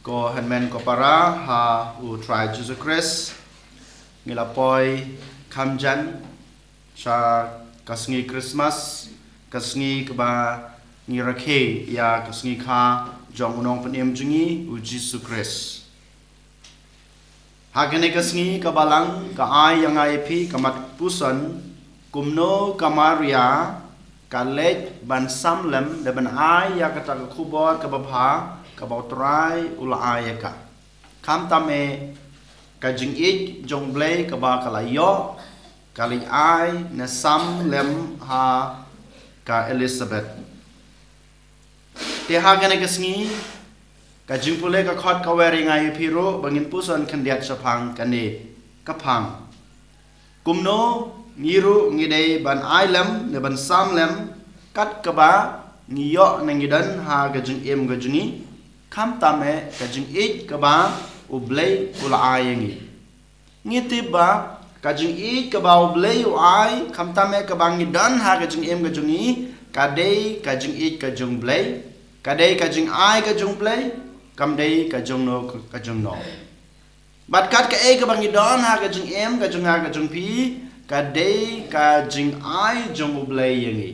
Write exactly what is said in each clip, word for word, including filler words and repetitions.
Ko hynmen ko para ha u Trai Jisu Khrist, ngi la poi kham jan sha ka sngi Christmas, ka sngi kaba ngi rakhe ïa ka sngi kha jong u Nongpynim jong ngi u Jisu Khrist. Ha kane ka sngi ka Balang ka ai ïa nga ïa phi ka mat puson, kumno ka Maria ka leit ban sam lem da ban ai ïa kata ka khubor kaba bha kaba u Trai u la ai ïa ka. Khamtam eh ka jingïeit jong u Blei kaba ka la ïoh, ka leit ai ne sam lem ha ka Elizabeth. Te ha kane ka sngi, ka jingpule ka khot ka wer ïa nga ïa phi ruh ba ngin puson khyndiat shaphang kane ka phang. Kumno ngi ruh ngi dei ban ai lem ne ban sam lem kat kaba ngi ïoh ne ngi don ha ka jingim ka jong ngi, khamtam eh ka jingïeit kaba u Blei u la ai ïa ngi. Ngi tip ba ka jingïeit kaba u Blei u ai, khamtam eh kaba ngi don ha ka jingim ka jong ngi, ka dei ka jingïeit ka jong u Blei, ka dei ka jingai ka jong u Blei, kam dei ka jong no ka jong no. Bad kat kaei kaba ngi don ha ka jingim ka jong nga ka jong phi, ka dei ka jingai jong u Blei ïa ngi.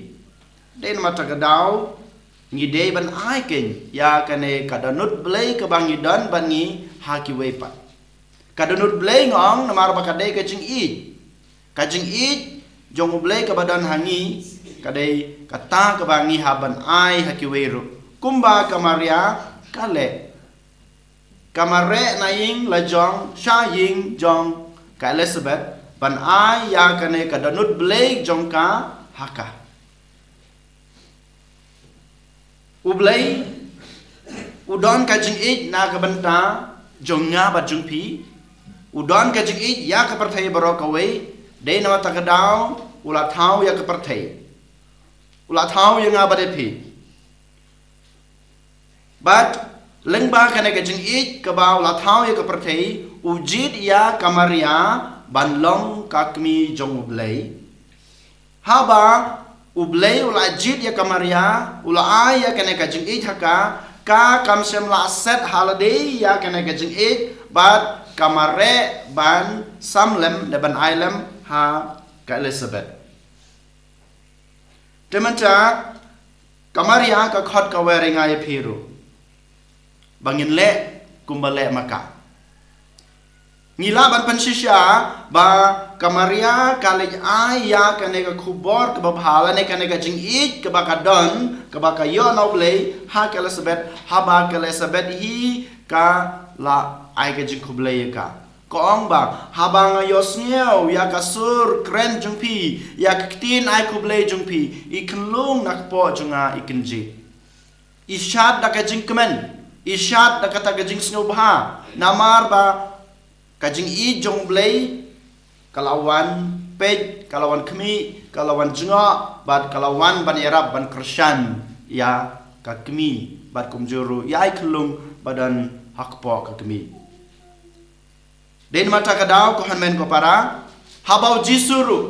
Dei namar kata ka daw ngi dei ban ai keiñ ïa kane ka dohnud Blei kaba ngi don bad ngi ha kiwei pat. Ka dohnud Blei nga ong namar ba ka dei ka jingïeit. Ka jingïeit jong u Blei kaba don ha ngi, ka dei kata kaba ngi hap ban ai ha kiwei ruh. Kumba ka Maria ka leh. Ka mareh na ïing la jong sha ïing jong ka Elizabeth ban ai ïa kane ka dohnud Blei jong ka ha ka. U Blei u don ka jingïeit na ka bynta jong nga bad jong phi. U don ka jingïeit ïa ka pyrthei baroh kawei, dei namar kata ka daw u la thaw ïa ka pyrthei. U la thaw ïa nga bad ïa phi. Bad lyngba kane ka jingïeit kaba u la thaw ïa ka pyrthei, u jied ïa ka Maria ban long ka kmie jong u Blei. Haba u Blei u la jied ïa ka Maria, u la ai ïa kane ka jingïeit ha ka, ka kam shym la set ha lade ïa kane ka jingïeit, bad ka mareh ban sam lem ne ban ai lem ha ka Elizabeth. Te mynta ka Maria ka khot ka wer ïa nga ïa phi ruh ba ngin leh kumba leh ma ka. Ngi lah ban pynshisha ba ka Maria ka leit ai ïa kane ka khubor kaba bha lane kane ka jingïeit kaba ka don kaba ka ïoh na u Blei ha ka Elizabeth, haba ka Elizabeth hi ka la ai ka jingkhublei ïa ka. Ka ong ba, haba nga ïohsngew ïa ka sur kren jong phi, ïa ka ktien ai khublei jong phi, i khyllung na kpoh jong nga i kynjih. I shad da ka jingkmen, i shad da kata ka jingsngewbha, namar ba ka jingïeit jong u Blei ka la wan peit, ka la wan khmih, ka la wan jngoh, bad ka la wan ban ïarap ban kyrshan ïa ka kmie, bad kumjuh ruh ïa i khyllung ba don ha kpoh ka kmie. Dei namar kata ka daw ko hynmen ko para, haba u Jisu ruh,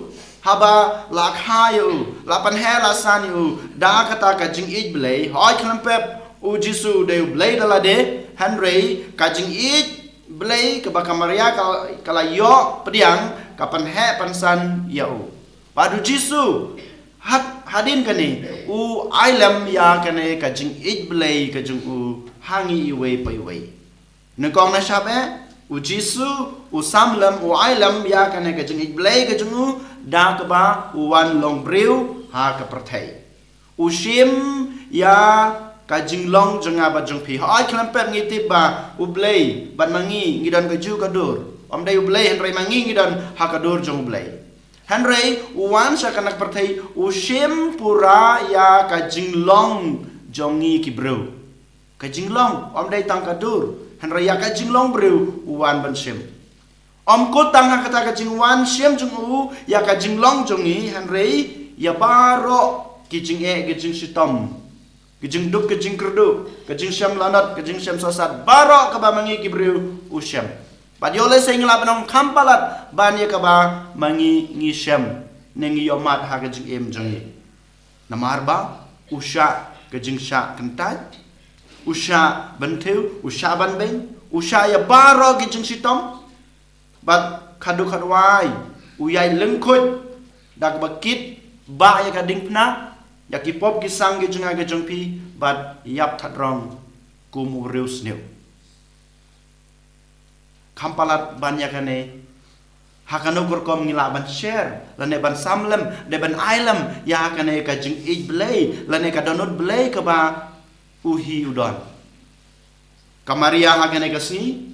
haba la kha ïa u, la pynheh la san ïa u da kata ka jingïeit Blei, hooid khlem pep u Jisu u dei u Blei da lade, hynrei ka jingïeit Blei kaba ka Maria ka, ka la ïoh pdiang, ka pynheh pynsan ïa u. Bad u Jisu, had, hadien kane, u ai lem ïa kane ka jingïeit Blei ka jong u ha ngi iwei pa iwei. Nyngkong na shaba, u Jisu u sam lem, u ai lem ïa kane ka jingïeit Blei ka jong u da kaba u wan long briew ha ka pyrthei. U shim ïa ka jinglong jong nga bad jong phi. Hooid khlem pep ngi tip ba u Blei bad ma ngi ngi don kajuh ka dur. Ym dei u Blei hynrei ma ngi ngi don ha ka dur jong u Blei. Hynrei u wan sha kane ka pyrthei u shim pura ïa ka jinglong jong ngi ki briew. Ka jinglong, ym dei tang ka dur, hynrei ïa ka jinglong briew u wan ban shim. Ym kut tang ha kata ka jingwan shim jong u ïa ka jinglong jong ngi, hynrei ïa baroh ki jingeh, ki jingshitom, ki jingduk, ki jingkyrduh, ki jingshem lanot, ki jingshem sosat, baroh kaba ma ngi ki briew u shem. Bad ïoh lehse ngi lah ban ong kham palat ban ïa kaba ma ngi ngi shem ne ngi ïohmad ha ka jingim jong ngi. Namar ba u shah ka jingshah kyntait, U shah ban thew, u shah ban beng, u shah ïa baroh ki jingshitom. Bad khadduh khadwai u ïai lyngkhuid da kaba kit ba ïa ka diengphna, ïa ki pop ki sang ki jong nga ki jong phi, bad ïap thadrong kum u riewsniew. Kham palat ban ïa kane, ha kano ka rukom ngi lah ban share lane ban sam lem, de ban ai lem ïa kane ka jingïeit Blei lane ka dohnud Blei kaba u hi u don. Ka Maria ha kane ka sngi,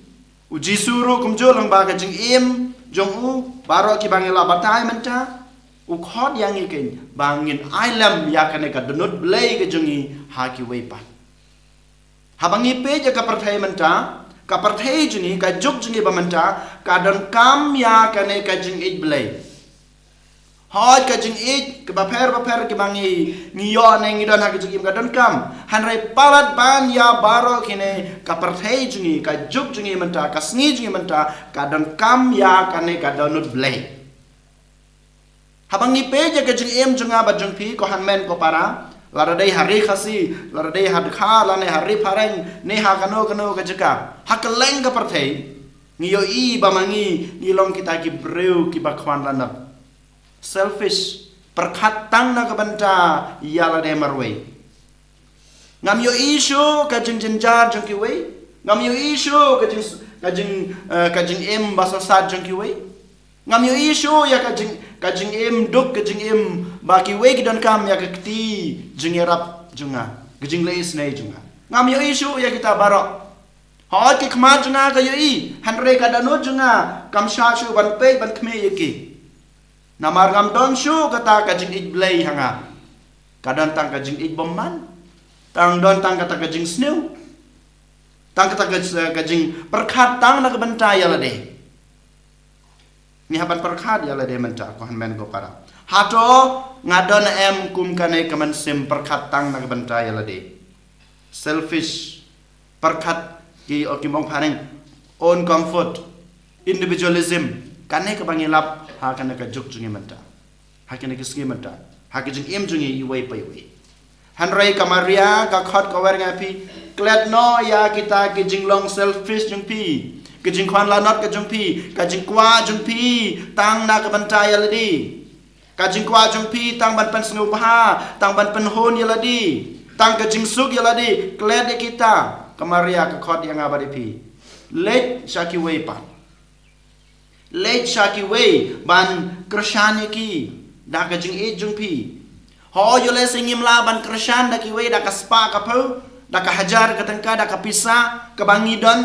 u Jisu ruh kumjuh lyngba ka jingim jong u, baroh kiba ngi la batai mynta, u khot ïa ngi keiñ ba ngin ai lem ïa kane ka dohnud Blei ka jong ngi ha kiwei pat. Haba ngi peit ïa ka pyrthei mynta, ka pyrthei jong ngi, ka juk jong ngi ba mynta, ka donkam ïa kane ka jingïeit Blei. Hooid, ka jingïeit kaba pher bapher kiba ngi, ngi ïoh ne ngi don ha ka jingim ka donkam. Hynrei palat ban ïa baroh kine, ka pyrthei jong ngi, ka juk jong ngi mynta, ka sngi jong ngi mynta, ka donkam ïa kane ka dohnud Blei. Haba ngi peit ïa ka jingim jong nga bad jong phi, ko hynmen ko para, lada dei ha ri Khasi, lada dei ha Dkhar lane ha ri phareng, ne ha kano kano ka jaka, ha kylleng ka pyrthei, ngi ïohi ba ma ngi ngi long kita ki briew kiba khwan lanot. Selfish, pyrkhat tang na ka bynta ïa lade marwei. Ngam ïohi shuh ka jingjynjar jong kiwei. Ngam ïohi shuh ka jing, ka jing, eh, ka jingim ba sasat jong kiwei. Ngam ïohi shuh ïa ka jing, ka jingim duk, ka jingim ba kiwei ki donkam ïa ka kti jingïarap jong nga, ka jingleh isynei jong nga. Ngam ïohi shuh ïa kita baroh. Hooid, ki khmat jong nga ka ïohi, hynrei ka dohnud jong nga kam shah shuh ban peit ban khmih ïa ki. Namar ngam don shuh kata ka jingïeit Blei ha nga. Ka don tang ka jingïeit bymman. Tang don tang kata ka jingsniew. Tang kata ka, ka jingpyrkhat tang na ka bynta ïa lade. Ngi hap ban pyrkhat ïa lade mynta, ko hynmen ko para. Hato nga don em kum kane ka mynsiem pyrkhat tang na ka bynta ïa lade? Selfish, pyrkhat ki, o, ki mong phareng, own comfort, individualism, kane kaba ngi lap ha kane ka juk jong ngi mynta, ha kane ka sngi mynta, ha ka jingim jong ngi iwei pa iwei. Hynrei ka Maria ka khot ka wer ïa phi, klet noh ïa kita ki jinglong selfish jong phi, ki jingkhwan lanot ka jong phi, ka jingkwah jong phi tang na ka bynta ïa lade. Ka jingkwah jong phi tang ban pynsngewbha, tang ban pynhun ïa lade, tang ka jingsuk ïa lade, klet ïa kita. Ka Maria ka khot ïa nga bad ïa phi, leit sha kiwei pat. Leit sha kiwei ban kyrshan ïa ki da ka jingïeit jong phi. Hooid, ïoh lehse ngim lah ban kyrshan da kiwei da ka spah ka phew, da ka hajar ka tyngka, da ka pisa kaba ngi don.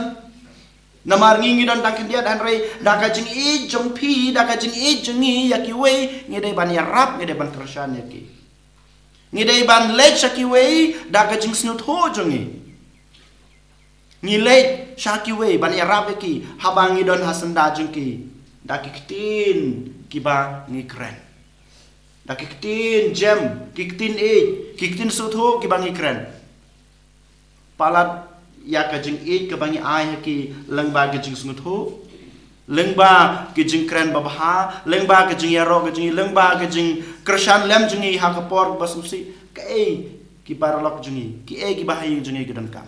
Namar ngi ngi don tang khyndiat, hynrei da ka jingïeit jong phi, da ka jingïeit jong ngi ïa kiwei, ngi dei ban ïarap, ngi dei ban kyrshan ïa ki. Ngi dei ban leit sha kiwei da ka jingsngewthuh jong ngi. Ngi leit sha kiwei ban ïarap ïa ki haba ngi don ha syndah jong ki, da ki ktien kiba ngi kren, da ki ktien jem, ki ktien ïeit, ki ktien sngewthuh kiba ngi kren. Palat ïa ka jingïeit kaba ngi ai ha ki lyngba ka jingsngewthuh, lyngba ka jingkren babha, lyngba ka jingïaroh ka jong ngi, lyngba ka jingkyrshan lem jong ngi ha ka por ba sngewsih. Kaei ki paralok jong ngi, kiei kiba ha ïing jong ngi ki donkam?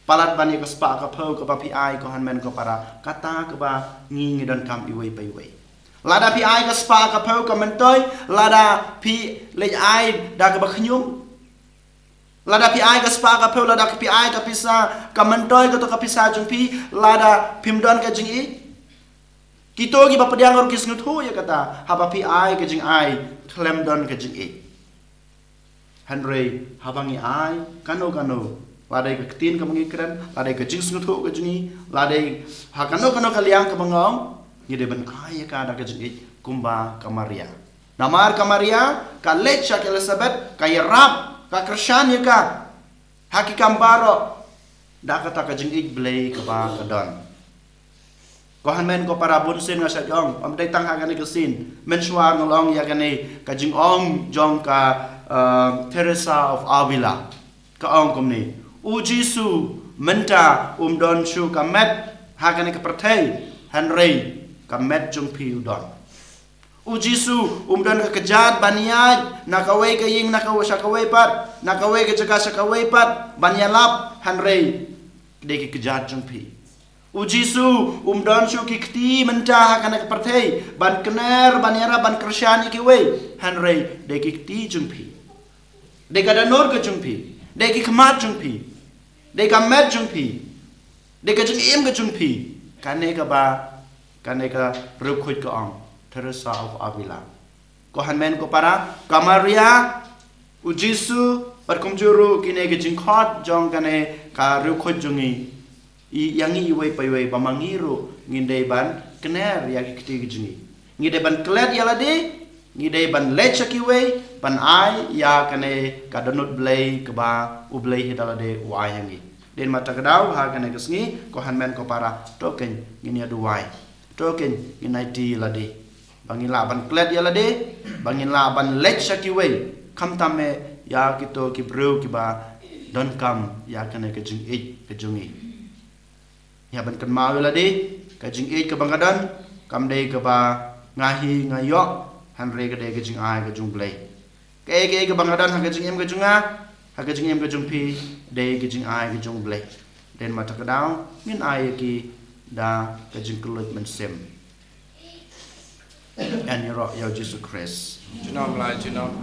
Palat ban ïa ka spah ka phew kaba phi ai, ko hynmen ko para, kata kaba ngi ngi donkam iwei pa iwei. Lada phi ai ka spah ka phew ka myntoi, lada phi leit ai da kaba khñium. Lada phi ai ka spah ka phew, lada phi ai ka pisa ka myntoi, kato ka pisa jong phi, lada phim don ka jingïeit. Kito kiba pdiang ruh ki sngewthuh ïa kata haba phi ai ka jingai khlem don ka jingïeit. Hynrei haba ngi ai kano kano, lada ka ktien kaba ngi kren, lada ka jingsngewthuh ka jong ngi, lada ha kano kano ka liang kaba nga ong, ngi dei ban ai ïa ka da ka jingïeit kumba ka Maria. Namar ka Maria ka leit sha ka Elizabeth, ka ïarap, ka kyrshan ïa ka ha ki kam baroh da kata ka jingïeit Blei kaba ka don. Ko hynmen ko para, bun sien nga shait ong, ym dei tang ha kane ka sien, mynshuwa nga la ong ïa kane ka jingong jong ka, eh, Teresa of Avila. Ka ong kumne, U Jisu mynta um don shuh ka met ha kane ka pyrthei, hynrei ka met jong phi u don. U Jisu um don ka kjat ban ïaid na kawei ka ïing na kawei sha kawei pat, na kawei ka jaka sha kawei pat, ban ïalap, hynrei dei ki kjat jong phi. U Jisu um don shuh ki kti mynta ha kane ka pyrthei ban kner, ban ïarap, ban kyrshan ïa kiwei, hynrei dei ki kti jong phi. Dei ka dohnud ka jong phi, dei ki khmat jong phi, dei ka met jong phi, dei ka jingim ka jong phi. Kane kaba kane ka riewkhuid ka ong, Teresa of Avila. Ko hynmen ko para, ka Maria, u Jisu, bad kumjuh ruh kine ki jingkhot jong kane ka riewkhuid jong ngi, ïa ngi iwei pa iwei, ba ma ngi ruh ngin dei ban kner ïa ki kti ki jong ngi. Ngi dei ban klet ïa lade, ngi dei ban leit sha kiwei, ban ai ïa kane ka dohnud Blei kaba u Blei hi da lade u ai ïa ngi. Dei namar kata ka daw ha kane ka sngi, ko hynmen ko para, to kein ngin ïa duwai, to kein ngin aiti ïa lade ba ngin lah ban klet ïa lade, ba ngin lah ban leit sha kiwei, khamtam eh ïa kito ki briew kiba donkam ïa kane ka jingïeit ka jong ngi. Ïa ban kynmaw ïa lade, ka jingïeit kaba nga don kam dei kaba nga hi nga ïoh, hynrei ka dei ka jingai ka jong u Blei. Kaei kaei kaba nga don ha ka jingim ka jong nga, ha ka jingim ka jong phi, dei ka jingai ka jong u Blei. Dei namar kata ka daw ngin ai ïa ki da ka jingkylluid mynsiem. Yn ïaroh ïa u Jisu Khrist. Junom la junom.